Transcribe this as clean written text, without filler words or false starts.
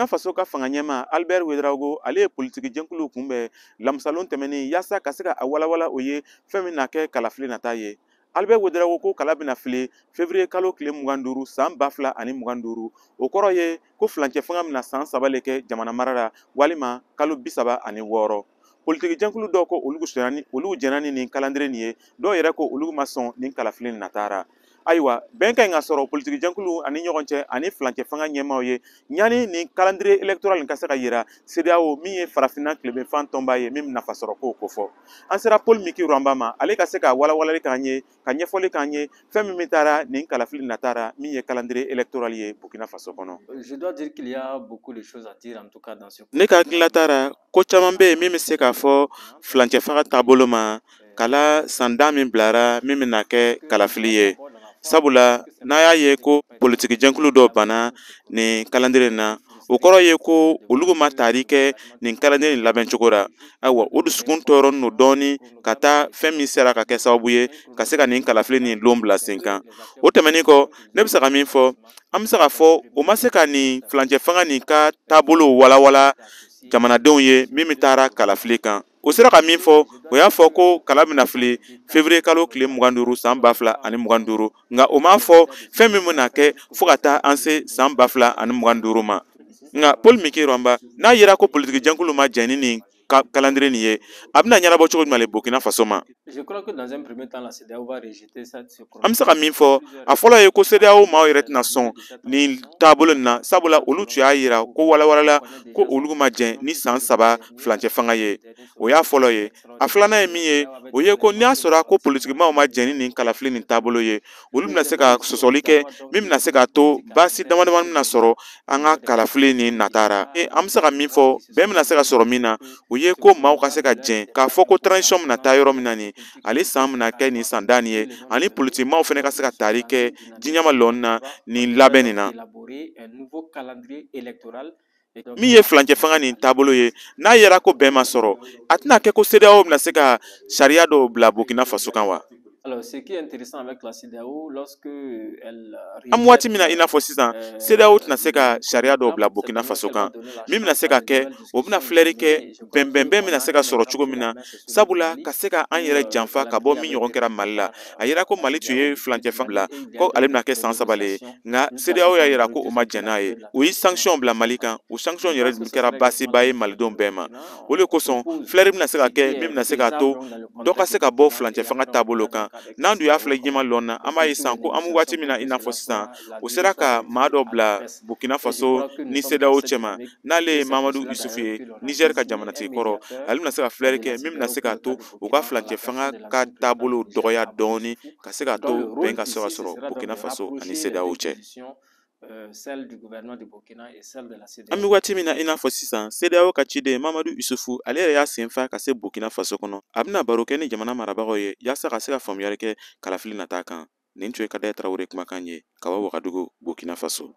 Burkina Faso ka fanga ɲɛmaa Albert Ouedraogo, ale ye politiki jɛnkuluw kunbɛn lamisalon tɛmɛnen yaasa ka se ka a walawala o ye fɛn min na kɛ kalafili nata ye. Albert Ouedraogo ko kala bɛna fili février kalo tile 25 san 2025. O kɔrɔ ye ko furancɛ fanga bɛna san 3 le kɛ jamana mara la, walima kalo 36. Politiki jɛnkulu dɔw ko olu sɔnna ni olu jɛnna ni nin calendrier nin ye, dɔw yɛrɛ ko olu ma sɔn nin kalafili natara. Ayiwa, bɛn ka ɲi ka sɔrɔ politiki jɛnkulu ani ɲɔgɔn cɛ ani furancɛ fanga ɲɛmaaw ye ɲani nin calendrier électoral nin ka se ka yira CEDEAO, min ye farafinna tilebinfan tɔnba ye, min bɛ nafa sɔrɔ kow kofɔ. An sera Paul Miki Rouamba ma, ale ka se ka walawalali k'an ye, ka ɲɛfɔli k'an ye fɛn min bɛ taara nin kalafili natara, min ye calendrier électoral ye Burkina Faso kɔnɔ. Je dois dire qu'il y a beaucoup de choses à dire en tout cas dans ce Ne ka hakilila taara ko caman bɛ yen min bɛ se k'a fɔ furancɛ fanga taabolo ma, kala sandan min bilara min bɛna kɛ kalafili ye, sabula n'a y'a ye ko politiki jɛnkulu dɔw banna nin calendrier in na, o kɔrɔ ye ko olu ma tari kɛ nin calendrier in labɛn cogo la. Ayiwa, o dusukun tɔɔrɔnen don dɔɔni ka taa fɛn min sera ka kɛ sababu ye ka se ka nin kalafili nin lon bila sen kan. O tɛmɛnen kɔ, ne bɛ se ka min fɔ, an bɛ se ka fɔ o ma se ka nin furancɛ fanga nin ka taabolo walawala jamanadenw ye min bɛ taara kalafili kan. O sera ka min fɔ, o y'a fɔ ko kala bɛna fili février kalo tile 25 san 2025, nka o m'a fɔ fɛn min bɛna kɛ fo ka taa an se san 2025 ma. Nka Paul Miki Rouamba, n'a yera ko politiki jɛnkulu ma jɛn ni nin calendrier nin ye, a bɛna ɲɛnabɔ cogo jumɛn le Burkina Faso ma? Je crois que dans un premier temps, la CEDEAO va rejeter cette An bɛ se ka min fɔ, a fɔlɔ ye ko CEDEAO maaw yɛrɛ tɛna sɔn nin taabolo nin na, sabula olu tun y'a yira ko walawalala ko olu ma jɛn ni san 3 furancɛ fanga ye. O y'a fɔlɔ ye. A filanan ye min ye, o ye ko n'i y'a sɔrɔ ko politikimaw ma jɛn ni nin kalafili nin taabolo ye, olu bɛna se ka sɔsɔli kɛ min bɛna se k'a to baasi dama dama bɛna sɔrɔ an ka kalafili nin natara. An bɛ se ka min fɔ, bɛn bɛna se ka sɔrɔ min na, o ye ko maaw ka se ka jɛn k'a fɔ ko transition bɛna taa yɔrɔ min na nin, ale san bɛna kɛ nin san dan nin ye, ani politikimaw fana ka se ka tari kɛ diɲɛma lɔnni na nin labɛn nin na. Min ye furancɛ fanga nin taabolo ye, n'a yera ko bɛn ma sɔrɔ, a tɛna kɛ ko CEDEAO bɛna se ka sariya dɔw bila Burkina Faso kan wa? Alors, ce qui est intéressant avec la CEDEAO, lorsque elle An bɛ waati min na i n'a fɔ sisan, CEDEAO tɛna se ka sariya dɔw bila Burkina Faso kan. Min bɛna se ka kɛ, o bɛna filɛri kɛ bɛnbɛnbɛn bɛna se ka sɔrɔ cogo min na, sabula ka se ka an yɛrɛ janfa ka bɔ min ɲɔgɔn kɛra Mali la. A yira ko Mali tun ye furancɛ fanga bila ko ale bɛna kɛ san 3 le ye, nka CEDEAO y'a yira ko o ma jɛn n'a ye. O ye sanction bila Mali kan, o sanction yɛrɛ kɛra baasiba ye Malidenw bɛɛ ma. O de kosɔn filɛri bɛna se ka kɛ min bɛna se k'a to dɔ ka se ka bɔ furancɛ fanga taabolo kan. N'an dun y'a filɛ ɲɛma lɔn na, an b'a ye sisan ko an bɛ waati min na i n'a fɔ sisan, o sera ka maa dɔ bila Burkina Faso ni CEDEAO cɛma, n'ale ye Mamadu Isufu ye, Niger ka jamanatigi kɔrɔ. Ale bɛna se ka filɛri kɛ min bɛna se k'a to u ka furancɛ fanga ka taabolo dɔgɔya dɔɔni, ka se k'a to bɛn ka se ka sɔrɔ Burkina Faso ani CEDEAO cɛ. Celle du gouvernement de Burkina et celle de la CEDEAO. An bɛ waati min na i n'a fɔ sisan, CEDEAO ka ciden Mamadu Isufu, ale yɛrɛ y'a sen fa ka se Burkina Faso kɔnɔ. A bɛna baro kɛ ni jamana marabagaw ye yaasa ka se ka faamuyali kɛ kalafili nata kan. Nin tun ye Kadaya Tarawele kumakan ye ka bɔ Wagadugu, Burkina Faso.